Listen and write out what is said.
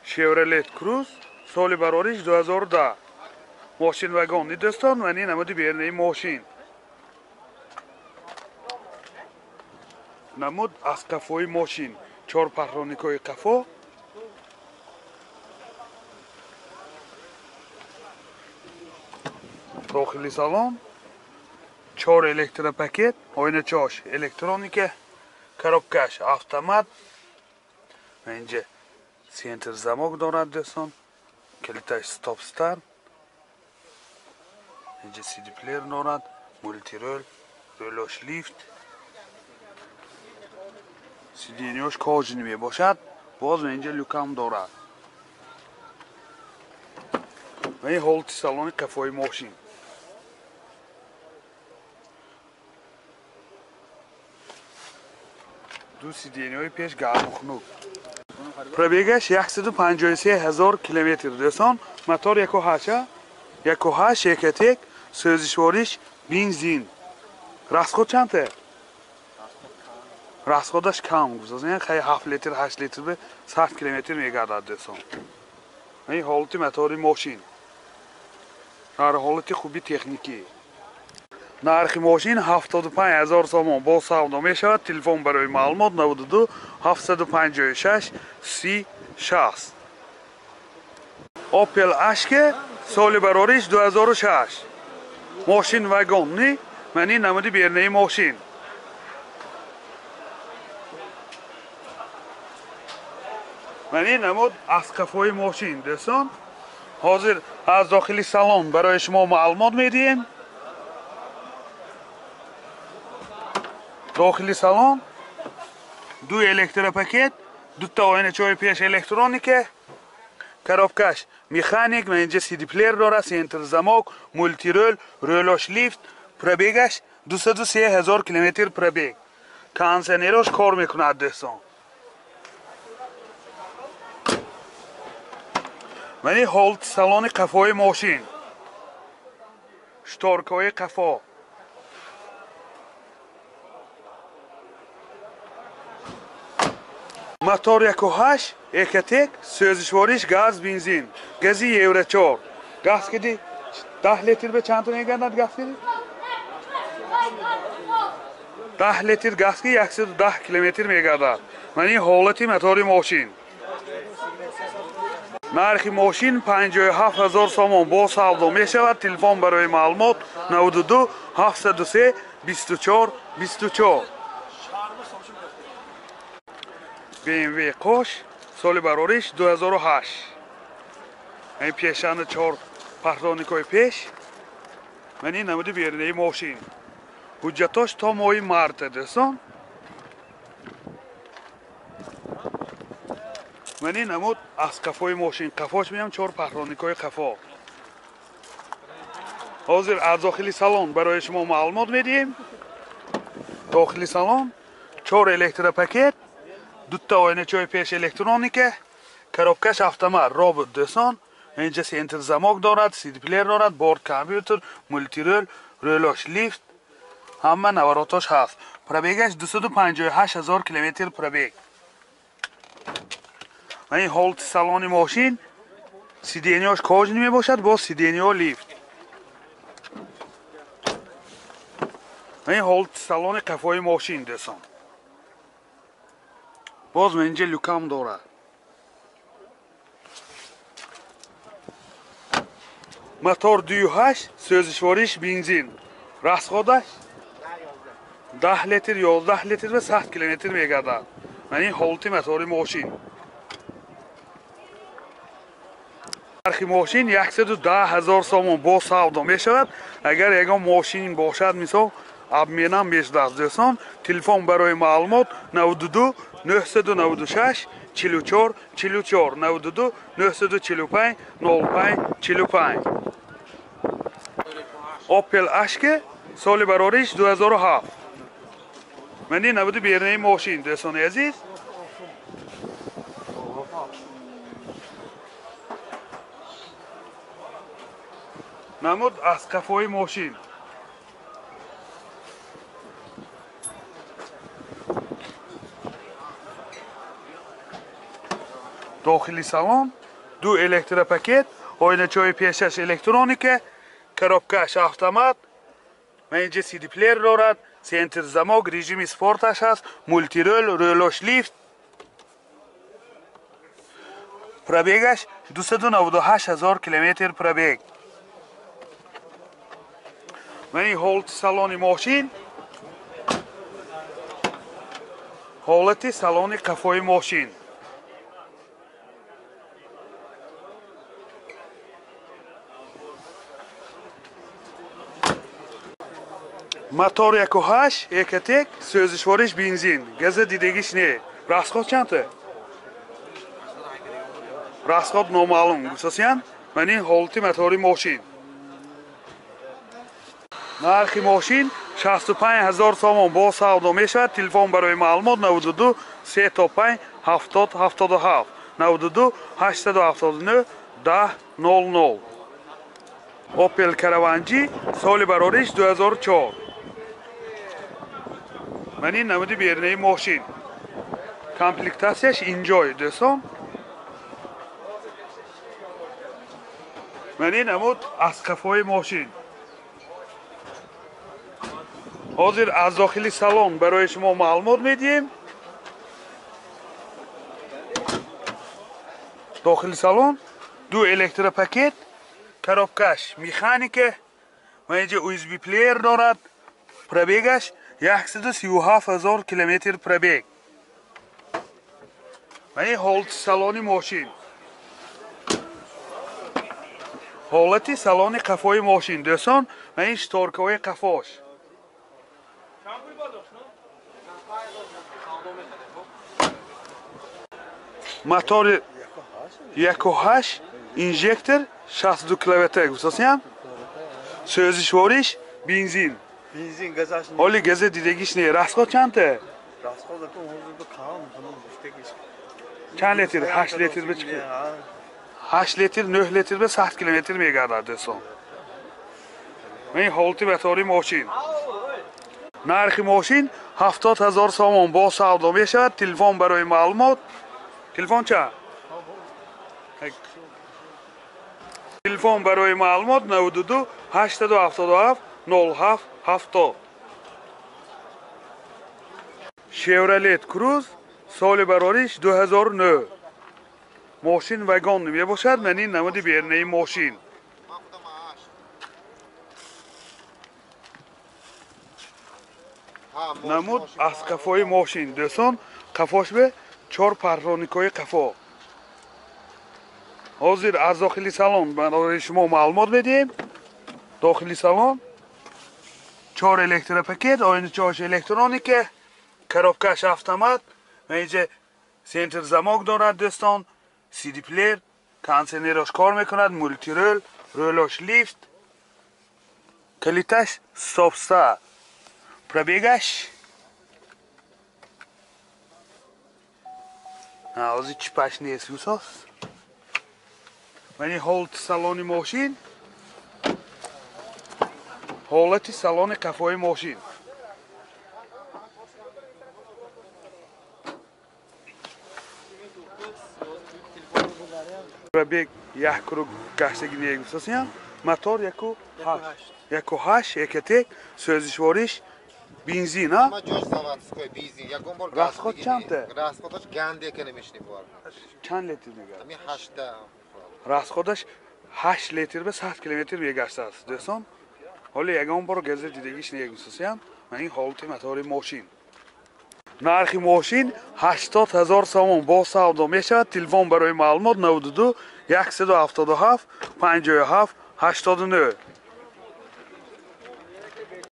Chevrolet Cruze соли барориш 2010. Мошин вагонни дӯстон, ва ин намуди берунаи мошин. Намуд аз қафои мошин, чор парроникҳои қафо. Дохили салон чор электропакет, оиначаош электроника, коробкаш автомат. Инҷа центр замок дорад дӯстон, калиташ стоп старт. Инҷа CD плеер дорад, мултирол, ролош лифт. Сиденьяш кожаный мебошад, боз инҷа люкам дорад. Ва ин ҳолати салони қафои мошин. Ду сиденьяҳои пеш гарму хунук. Пробегаш 153 ҳазор километр дӯстон. Мотор 1.8, 1.8 Ecotec, сӯзишвориш бензин. Расход чандта? Расходаш кам гузашт, хай 7 литр, 8 литр ба 100 километр мегардад дӯстон. Ин ҳолати мотори мошин. Дар ҳолати хуби техникӣ. Нархи мошин 75 ҳазор сомон бо савдо мешавад. Телефон барои маълумот 92 756 30 60. Opel Ashke соли барориш 2006. Мошин вагонни, ман ин намуди берунаи мошин. Ман ин намуд аз қафои мошин дӯстон. Ҳозир аз дохили салон барои шумо маълумот медиҳем. Дохили салон ду электропакет, дута оиначаҳои пеш электроника, коробкаш механик, ва инҷа CD плеер дорад, центр замок, мултирол, ролош лифт. Пробегаш 203 ҳазор километр пробег. Кондиционерош кор мекунад дӯстон. Ва ин ҳолати салони қафои мошин. Шторкаҳои қафо. Мотор 1.8 Ecotec, сӯзишвориш газ бензин, гази Евро 4. Газ киди 10 литр ба чанд мегардад газ киди? 10 литр газ ки 110 километр мегардад. Ман ин ҳолати мотори мошин. Нархи мошин 57 ҳазор сомон бо савдо мешавад. Телефон барои маълумот 92 703 24 24. BMW Қош соли барориш 2008. Ин пешанда чор парроникҳои пеш. Ман ин намуди берунаи мошин. Ҳуҷҷатош то моҳи март дӯстон. Ман ин намуд аз қафои мошин. Қафош меям чор парроникҳои қафо. Ҳозир аз дохили салон барои шумо маълумот медиҳем. Дохили салон чор электропакет, дута оиначаҳои пеш электроника, коробкаш автомат, робот дӯстон. Инҷа центр замок дорад, CD плеер дорад, борт компютер, мултирол, ролош лифт, ҳама наворотош ҳаст. Пробегаш 258 ҳазор километр пробег. Ва ин ҳолати салони мошин, сиденьяш кожаный мебошад, бо сиденья лифт. Ва ин ҳолати салони қафои мошин дӯстон. Боз инҷа люкам дорад. Мотор 2.8, сӯзишвориш бензин. Расходаш 10 литр, 11 литр ва 100 километр мегардад. Ман ин ҳолати мотори мошин. Нархи мошин 110 ҳазор сомон бо савдо мешавад. Агар ягон мошин бошад, мисол обменам мешудааст дӯстон. Телефон барои маълумот 92 996 44 44 92 945 05 45. Opel Ashke соли барориш 2007. Ман ин намуди берунаи мошин дӯстони азиз. Намуд аз қафои мошин. Дохили салон ду электропакет, оиначаҳои пешаш электроника, коробкаш автомат, ман инҷа CD плеер дорад, центр замок, режими спорташ ҳаст, мультирӯл, рӯлош лифт. Пробегаш 298 ҳазор километр пробег. Ман ин ҳолати салони мошин, ҳолати салони қафои мошин. Мотор 1.8 Экотек, сӯзишвориш бензин, газа дидагиш не. Расход чандта? Расход номаълум. Гуфтасиян, ман ин ҳолати мотори мошин. Нархи мошин 65 ҳазор сомон бо савдо мешавад. Телефон барои маълумот 92 35 70 77 92 879 10 00. Opel Caravan G соли барориш 2004. Ман ин намуди берунаи мошин. Комплектатсияш инҷой, дӯстон. Ман ин намуд аз қафои мошин. Ҳозир аз дохили салон барои шумо маълумот медиҳем. Дохили салон ду электропакет, коробкаш механика, ва инҷа USB плеер дорад. Пробегаш 137 ҳазор километр пробег. Ва ин ҳолати салони мошин. Ҳолати салони қафои мошин, дӯстон, ва ин шторкаҳои қафош. Мотори 1.8 инжектор 62 киловатт гуфтасиям. Сӯзишвориш бензин. Бензин газаш не. Ҳоли газа дидагиш не. Расход чандта? Расход акун ҳозир бу кам, ҳанӯз гуфтагиш. Чанд литр? 8 литр ба чӣ? 8 литр, 9 литр ба 100 километр мегардад, дӯстон. Ин ҳолати мотори мошин. Нархи мошин 70 ҳазор сомон бо савдо мешавад. Телефон барои маълумот. Телефон ча? Телефон барои маълумот 92 877 07 70. Chevrolet Cruze соли барориш 2009. Мошин вагон мебошад. Ман ин намуди берунаи мошин. Намуд аз қафои мошин, дӯстон. Қафош бе 4 парроникҳои қафо. Ҳозир аз дохили салон барои шумо маълумот медиҳем. Дохили салон 4 электропакет, оиначаҳош электроника, коробкаш автомат, ва инҷа центр замок дорад, дӯстон, CD плеер, кондиционерош кор мекунад, мультирӯл, рӯлош лифт, калиташ стоп-старт. Пробегаш ҳозир чипаш нест, гусос. Ман ин ҳолати салони мошин, ҳолати салони қафои мошин. Пробег як круг гаштаги негуфтасиям. Мотор 1.8 Экотек, сӯзишвориш бензин, а? Расход чандта? Расходаш ганде ка намешни бор. Чанд литр мегардад? Ами 8. Расходаш 8 литр ба 100 километр мегаштааст, дӯстон. Ҳоло ягон бор газа дидагиш негуфтасиям. Ман ин ҳолати мотори мошин. Нархи мошин 80 ҳазор сомон бо савдо мешавад. Телефон барои маълумот 92 177 57 89.